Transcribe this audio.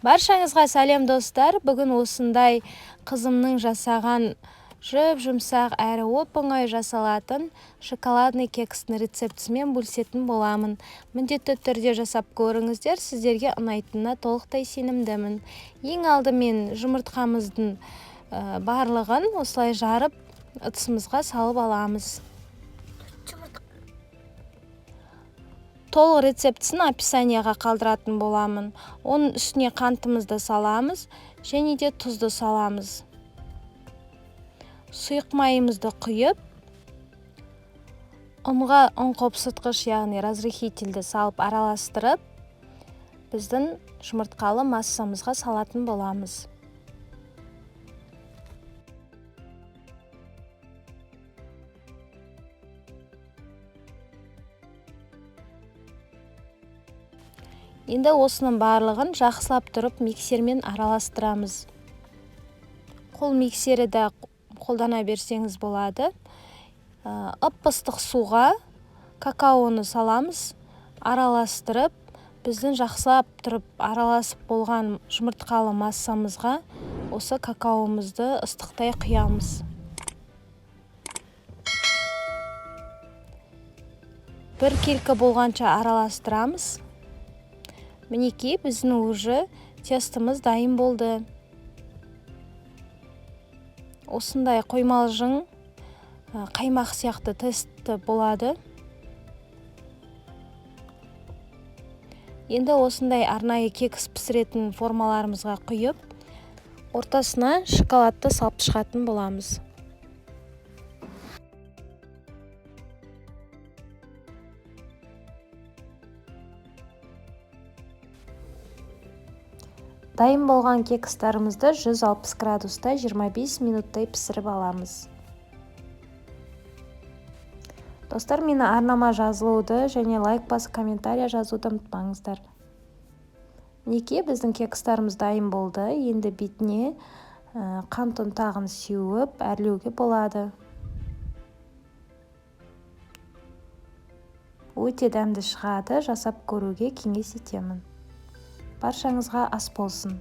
Баршаңызға сәлем, достар! Бүгін осындай қызымның жасаған жұп-жұмсақ әрі оп-оңай жасалатын шоколадный кекстің рецептісімен бөлісетін боламын. Міндетті түрде жасап көріңіздер, сіздерге ұнайтынына толықтай сенімдімін. Ең алдымен жұмыртқамыздың барлығын осылай жарып, ыдысымызға салып аламыз. Толық рецептісін описанияға қалдыратын боламын. Оның үстіне қантымызды саламыз және де тұзды саламыз. Сұйық майымызды құйып, ұнға ұн қопсытқыш, яғни разрыхительді салып араластырып, біздің жұмыртқалы массамызға салатын боламыз. Енді осының барлығын жақсылап тұрып миксермен араластырамыз. Қол миксері де қолдана берсеңіз болады. Ып-ыстық суға какаоны саламыз, араластырып, біздің жақсылап тұрып араласып болған жұмыртқалы массамызға осы какаомызды ыстықтай құямыз. Бір келкі болғанша араластырамыз. Мінекей, біздің уже тестомыз дайын болды. Осындай қоймалжың, қаймақ сияқты тесті болады. Енді осындай арнайы кекс пісіретін формаларымызға құйып, ортасына шоколадты салып шығатын боламыз. Дайын болған кекстарымызды 160 градуста 25 минуттай пісіріп аламыз. Достар, мені арнама жазылуды және лайк басып комментария жазуды ұмытпаңыздар. Мінекей, біздің кекстарымыз дайын болды. Енді бетіне қант ұнтағын сеуіп, әрлеуге болады. Өте дәмді шығады, жасап көруге кеңес етемін. Баршаңызға ас болсын.